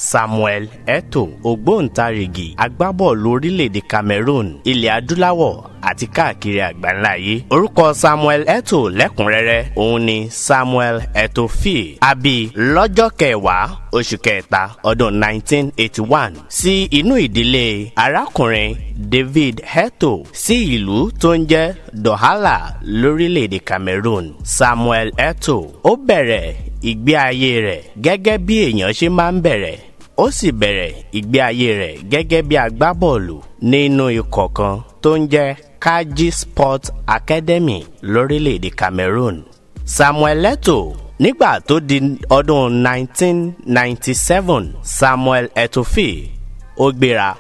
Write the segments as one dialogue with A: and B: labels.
A: Samuel Eto'o, ògbóǹtarìgì agbábọ́ọ̀lù orílẹ̀-èdè Cameroon, ilẹ̀ adúláwọ̀ àti káàkiri àgbáńlá ayé. Orúkọ Samuel Eto'o lẹ́kùnrẹ́rẹ́ òun ni Samuel Eto'o àbí lọ́jọ́ 10 oṣù kẹta ọdún 1981 sí inú ìdílé arákùnrin David Eto'o sí ìlú tó ń jẹ́ Douala lórílẹ̀-èdè Cameroon. Samuel Eto'o ó bẹ̀rẹ̀ ìgbé ayé rẹ̀ gẹ́gẹ́ bí èèyàn ṣe máa ń bẹ̀rẹ̀. Ó sì bẹ̀rẹ̀ ìgbé ayé rẹ̀ gẹ́gẹ́ bí agbábọ́ọ̀lù nínú ikọ̀ kan tó ń jẹ́ Kaji Sport Academy lórílẹ̀‐èdè Cameroon. Samuel Eto'o nígbà tó di ọdún 1997, Samuel Eto'o ó gbéra,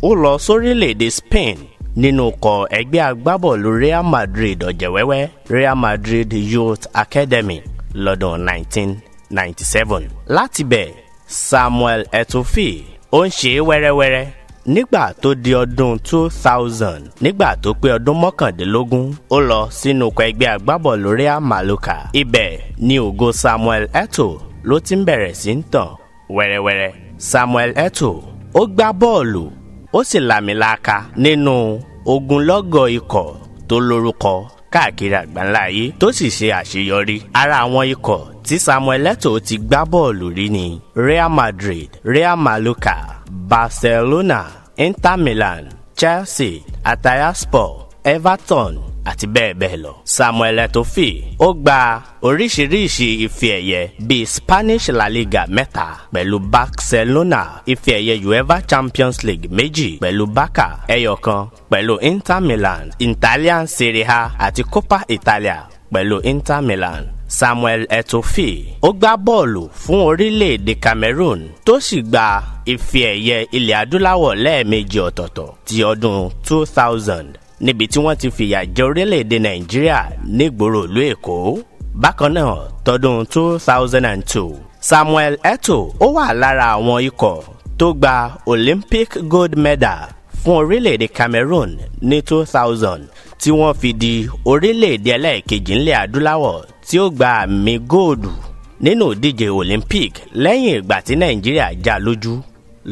A: ó lọ sórílẹ̀‐èdè Spain nínú ikọ̀ ẹgbẹ́ agbábọ́ọ̀lù Real Madrid ọ̀jẹ̀wẹ́wẹ́, Real Madrid Youth Academy, lọ́dún 1997. Láti bẹ̀, Samuel Eto'o ó ń ṣe é wẹ́rẹ́wẹ́rẹ́. Nígbà tó di ọdún 2000, nígbà tó pé ọdún 19, ó lọ sínú ikọ̀ ẹgbẹ́ agbábọ́ọ̀lù Real Mallorca. Ibẹ̀ ni ògo Samuel Eto'o ló ti ń bẹ̀rẹ̀ sí ń tàn wẹ́rẹ́wẹ́rẹ́. Samuel Eto'o ó gbá bọ́ọ̀lù, ó sì làmìlaaka nínú ogunlọ́gọ̀ ikọ̀ tó lórúkọ káàkiri àgbáńlá ayé, tó sì ṣe àṣeyọrí. Ara àwọn ikọ̀ tí Samuel Eto'o ti gbá bọ́ọ̀lù rí ni Real Madrid, Real Mallorca, Barcelona, Inter Milan, Chelsea, Hatayspor, Everton àti bẹ́ẹ̀ bẹ́ẹ̀ lọ. Samuel Eto'o ó gba oríṣiríṣi ife ẹ̀yẹ bíi Spanish La Liga mẹ́ta pẹ̀lú Barcelona, ife ẹ̀yẹ UEFA Champions League méjì pẹ̀lú Barca, ẹyọkan pẹ̀lú Inter Milan, Italian Serie A àti Coppa Italia pẹ̀lú Inter Milan. Samuel Eto'o ó gbá bọ́ọ̀lù fún orílẹ̀-èdè Cameroon, tó sì gba ife ẹ̀yẹ ilẹ̀ adúláwọ̀ lẹ́ẹ̀mejì ọ̀tọ̀ọ̀tọ̀ ti ọdún 2000, níbi tí wọ́n ti fìyà jẹ orílẹ̀-èdè Nàìjíríà nígboro ìlú Èkó. Bákan náà, tọdún 2002, Samuel Eto'o ó wà lára àwọn ikọ̀ tó gba Olympic gold medal fún orílẹ̀-èdè Cameroon ní 2000, tí wọ́n fi di orílẹ̀-èdè ẹlẹ́ẹ̀kejì ńlẹ̀ adúláwọ̀ tí ó gba àmì góòlù nínú ìdíje Olympic lẹ́yìn ìgbà tí Nàìjíríà já lójú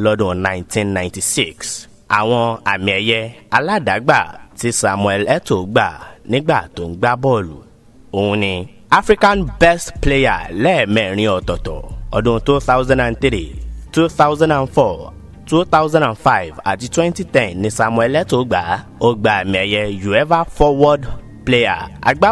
A: lọ́dún 1996. Àwọn àmì ẹ̀yẹ aládàágbà tí Samuel Eto'o gbà nígbà tó ń gbá bọ́ọ̀lù òun ni African Best Player lẹ́ẹ̀mẹ́rin ọ̀tọ̀ọ̀tọ̀, ọdún 2003, 2004, 2005 àti 2010 ni Samuel Eto'o gbà. Ó gba àmì ẹ̀yẹ UEFA Forward Player agbábọ́ọ̀lù.